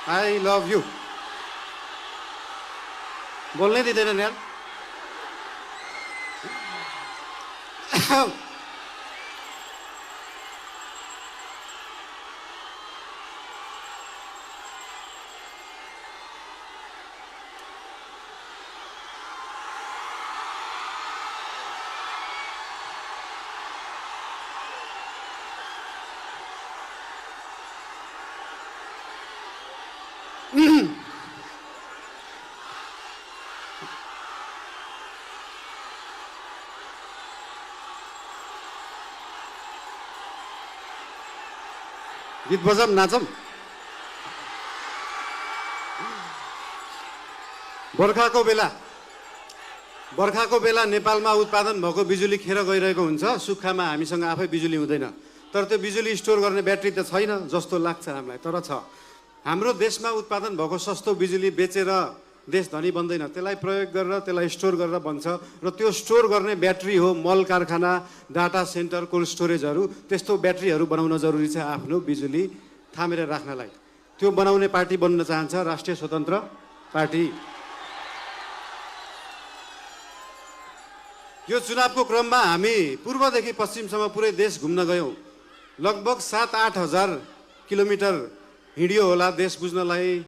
I love you बोल्नै दिँदैनन् यार। गीत बजाम नाचम। बर्खाको बेला नेपालमा उत्पादन भएको बिजुली खेर गइरहेको हुन्छ। सुक्खामा हामीसँग आफै बिजुली हुँदैन, तर त्यो बिजुली स्टोर गर्ने ब्याट्री त छैन जस्तो लाग्छ हामीलाई, तर छ। हाम्रो देशमा उत्पादन भएको सस्तो बिजुली बेचेर देश धनी बन्दैन, त्यसलाई प्रयोग गरेर त्यसलाई स्टोर गरेर बन्छ। र त्यो स्टोर गर्ने ब्याट्री हो मल कारखाना, डाटा सेन्टर, कोल्ड स्टोरेजहरू। त्यस्तो ब्याट्रीहरू बनाउन जरुरी छ आफ्नो बिजुली थामेर राख्नलाई। त्यो बनाउने पार्टी बन्न चाहन्छ राष्ट्रिय स्वतन्त्र पार्टी। यो चुनावको क्रममा हामी पूर्वदेखि पश्चिमसम्म पुरै देश घुम्न गयौँ। लगभग 7-8 हजार किलोमिटर हिँडियो होला देश बुझ्नलाई।